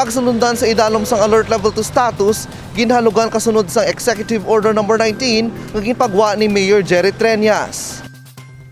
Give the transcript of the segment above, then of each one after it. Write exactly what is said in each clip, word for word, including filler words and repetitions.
Pagsulundan sa idalom sang Alert Level two status, ginhalugan kasunod sang Executive Order Number nineteen nga ginpagwa ni Mayor Jerry Treñas.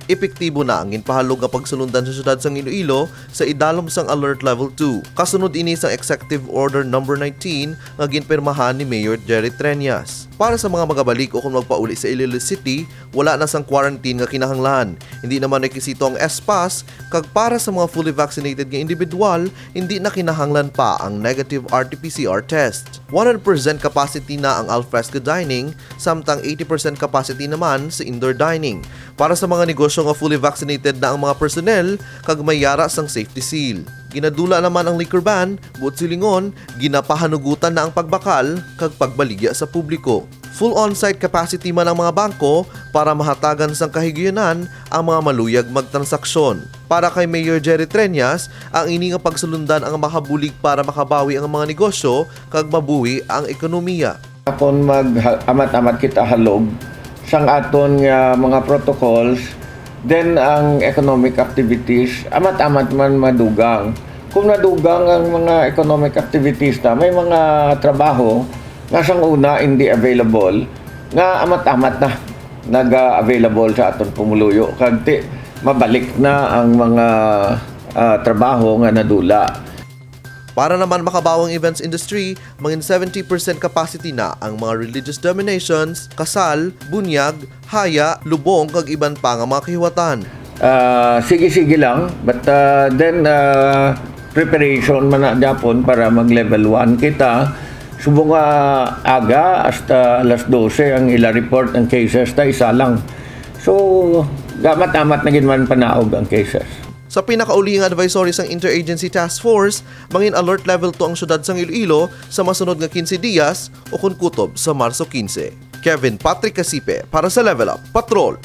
Epektibo na ang ginpahalog nga pagsulundan sa siyudad sang Iloilo sa idalom sang Alert Level two. Kasunod ini sang Executive Order Number nineteen nga ginpirmahan ni Mayor Jerry Treñas. Para sa mga magabalik o kung magpauli sa Iloilo City, wala na sang quarantine nga kinahanglan. Hindi naman rekisito ang S pass, kag para sa mga fully vaccinated nga individual, hindi na kinahanglan pa ang negative R T P C R test. One hundred percent capacity na ang alfresco dining, samtang eighty percent capacity naman sa indoor dining. Para sa mga negosyo nga fully vaccinated na ang mga personnel kag may yara sang safety seal. Ginadula naman ang liquor ban, buot silingon, ginapahanugutan na ang pagbakal kag pagbaligya sa publiko. Full on-site capacity man ang mga bangko para mahatagan sang kahigayunan ang mga maluyag magtransaksyon. Para kay Mayor Jerry Treñas, ang ini nga pagsulundan ang makabulig para makabawi ang mga negosyo kag mabuhi ang ekonomiya. Kon mag-, amat-amat kita halog sang aton nga mga protocols, then ang economic activities amat-amat man madugang. Kung nadugang ang mga economic activities na may mga trabaho nga sang una hindi available, nga amat-amat na naga-available sa aton pumuluyo, kag ti mabalik na ang mga, ah, trabaho nga nadula. Para naman makabawi ang events industry, mangin seventy percent capacity na ang mga religious denominations, kasal, bunyag, haya, lubong, kag iban pa nga mga kahiwatan. Ah, sige-sige lang, but, ah, then, ah, preparation man na gyapon para mag level one kita. Subong nga aga hasta alas dose ang ila report ang cases, ta isa lang. So, gamat-amat na gid man panaog ang cases. Sa pinakauli nga advisory sang Interagency Task Force, mangin alert level two ang siyudad sang Iloilo sa masunod nga quince dias o kon kutob sa Marso quince. Kevin Patrick Casipe para sa Level Up Patrol.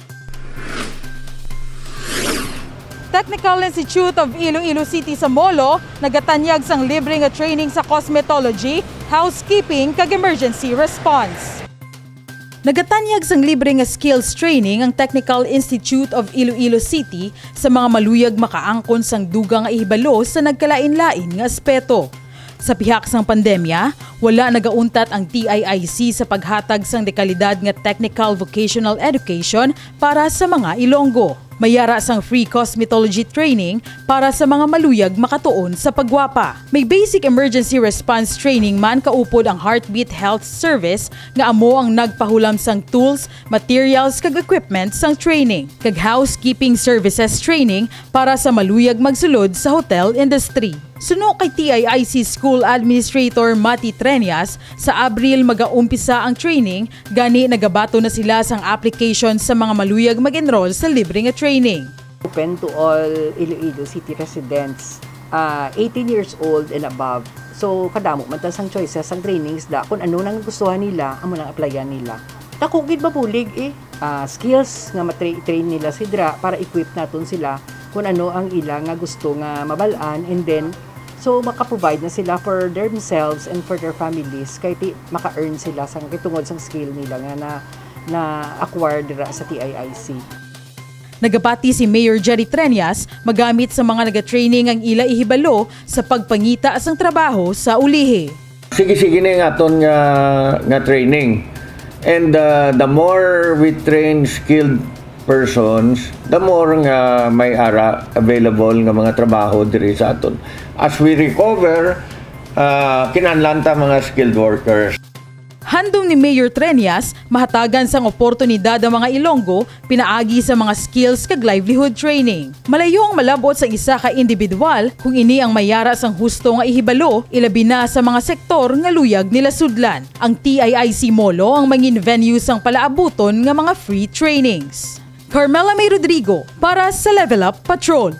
Technical Institute of Iloilo City sa Molo nagatanyag sang libre nga training sa cosmetology, housekeeping, kag emergency response. Nagatanyag sang libre nga skills training ang Technical Institute of Iloilo City sa mga maluyag makaangkon sang dugang nga ihibalo sa nagkalain-lain nga aspeto. Sa pihak sang pandemya, wala nagauntat ang T I I C sa paghatag sang dekalidad nga technical vocational education para sa mga Ilonggo. May ara sang free cosmetology training para sa mga maluyag makatuon sa paggwapa. May basic emergency response training man kaupod ang Heartbeat Health Service nga amo ang nagpahulam sang tools, materials, kag equipment sang training, kag housekeeping services training para sa maluyag magsulod sa hotel industry. Suno kay T I I C School Administrator Mati Treñas, sa Abril magaumpisa ang training, gani nagabaton na sila sang application sa mga maluyag mag-enroll sa libre nga training. Open to all Iloilo City residents, ah, eighteen years old and above. So, kadamo man ta sang choices, sang trainings da, kung ano nang gustuhan nila, amo nang applyan nila. Dako gid mabulig, eh. Ah, skills nga matra-, train nila si dira para equip naton sila kung ano ang ila nga gusto nga mabal-an, and then, so, maka-provide na sila for themselves and for their families, kay ti-, maka-earn sila sang, kay tungod sang skill nila nga na, na-acquire dira sa T I I C. Nagapati si Mayor Jerry Treñas, magamit sa mga nagatraining ang ila ihibalo sa pagpangita sang trabaho sa ulihi. Sige-sige ni ang aton nga, nga training. And, uh, the more we train skilled persons, the more nga may ara available nga mga trabaho diri sa aton. As we recover, uh, kinahanglan ta mga skilled workers. Handom ni Mayor Treñas, mahatagan sang oportunidad ang mga Ilonggo pinaagi sa mga skills kag livelihood training. Malayo ang malab-ot sa isa ka individual kung ini ang may ara sang husto nga ihibalo, ilabi na sa mga sektor nga luyag nila sudlan. Ang T I I C Molo ang mangin venue sang palaabuton nga mga free trainings. Carmela May Rodrigo para sa Level Up Patrol.